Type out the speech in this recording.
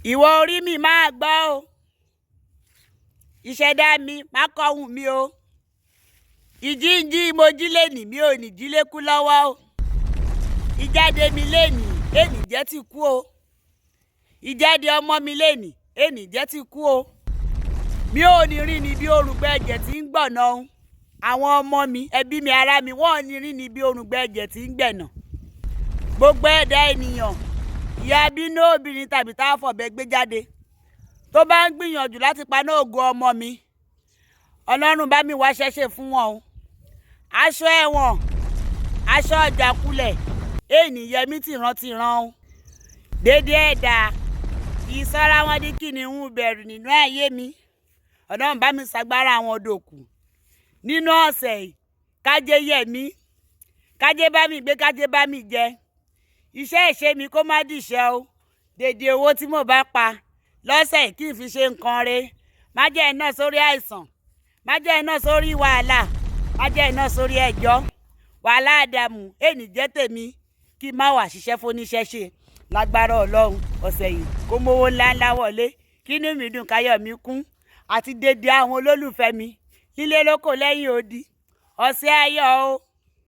Ìwọ orí mi máa gbọ́ o. Ìṣẹ̀dá mi má kọhùn mi o. Ìjíǹjí mo jí lénìí, mi ò ní jí lékú lọ́wọ́ o. Ìjáde mi lénìí, ènì jẹ́ ti kú o. Ìjáde ọmọ mi lénìí, ènì jẹ́ ti kú o. Mi ò ní rìn ní bí orùngbẹ ẹ̀jẹ̀ tí ń gbọ̀nà o. Àwọn ọmọ mi, ẹbí mi, ará mi, wọ́n ò ní rìn ní bí orùngbẹ ẹ̀jẹ̀ tí ń gbẹ̀nà. Gbogbo ẹ̀dá ènìyàn, ìyá bínú obìnrin tàbí tá a fọ̀bẹ gbé jáde tó bá ń gbìyànjú láti paná ògo ọmọ mi, Ọlọ́run bá mi wá ṣẹ́ṣe fún wọn o. Aṣọ ẹ̀wọ̀n, aṣọ ìjákulẹ̀, ènì yẹmí tìrantìran o. Dédé ẹ̀dá kì í sọ́ra wọn di kìnìún bẹ̀rù nínú ayé mi. Ọlọ́run bá mi ṣagbára àwọn dòkú. Nínú ọ̀sẹ̀ yìí, kájé yẹ mí, kájé bá mi gbé, kájé bá mi jẹ. Iṣẹ́ ìṣe mi kó má dìṣẹ́ o. Dèdè owó tí mo bá pa lọ́sẹ̀ yìí kí n fi ṣe nǹkan re. Má jẹ́ iná sórí àìsàn, má jẹ́ iná sórí wàhálà, má jẹ́ iná sórí ẹjọ́. Wàhálà àdàmú, ènì jẹ́ tèmi kí n má wà ṣiṣẹ́ fóníṣẹ́ ṣe. Lágbára Ọlọ́run, ọ̀sẹ̀ yìí kó mówó ńláńlá wọlé, kí inú mi dùn, káyọ̀ mi kún àti dédé àwọn olólùfẹ́ mi nílé lóko lẹ́yìn odi. Ọ̀sẹ̀ ayọ̀ o.